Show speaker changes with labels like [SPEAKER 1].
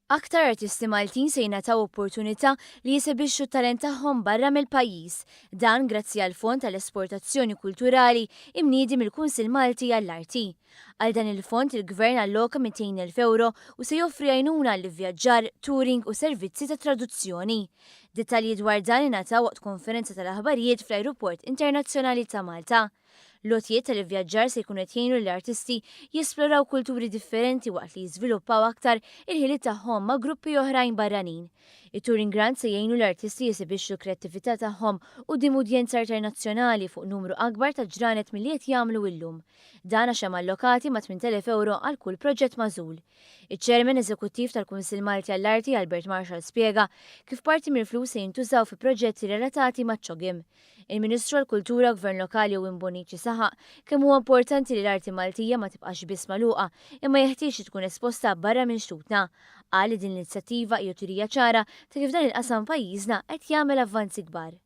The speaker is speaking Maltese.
[SPEAKER 1] Aktar artisti Maltin se jingħataw opportunità li jesebixxu t-talent tagħhom barra mill-pajjiż. Dan grazzi għall-Fond għall-Esportazzjoni Kulturali imniedi mill-Kunsill Malti għall-Arti. Għal dan il-fond il-Gvern alloka 200,000 ewro u se joffri għajnuna għall-ivvjaġġar, touring u servizzi ta' traduzzjoni. Dettalji dwar dan ingħataw waqt konferenza tal-aħbarijiet fl-Ajruport Internazzjonali ta' Malta. L-għotjiet tal-ivvjaġġar se jkunu qed jgħinu lill-artisti jesploraw kulturi differenti waqt li jiżviluppaw aktar il-ħiliet tagħhom ma' gruppi oħrajn barranin. It-touring grants se jgħinu l-artisti jesibixxu l-kreattività tagħhom quddiem udjenza internazzjonali fuq numru akbar ta' ġranet milli qed jagħmlu illum. Dan għax hemm allokati ma' 8,000 ewro għal kull proġett magħżul. Iċ-Chairman Eżekuttiv tal-Kunsill Malti għall-Arti Albert Marshall spjega kif parti mill-flus se jintużaw fi proġetti relatati maċ-CHOGM. Il-Ministru għall-Kultura u Gvern Lokali Owen Bonnici saħaq kemm huwa importanti li l-arti Maltija ma tibqax biss magħluqa imma jeħtieġ li tkun esposta barra minn xtutna. Qal li din l-inizjattiva hija turija ċara ta' kif dan il-qasam pajjiżna qed jagħmel avvanzi kbar.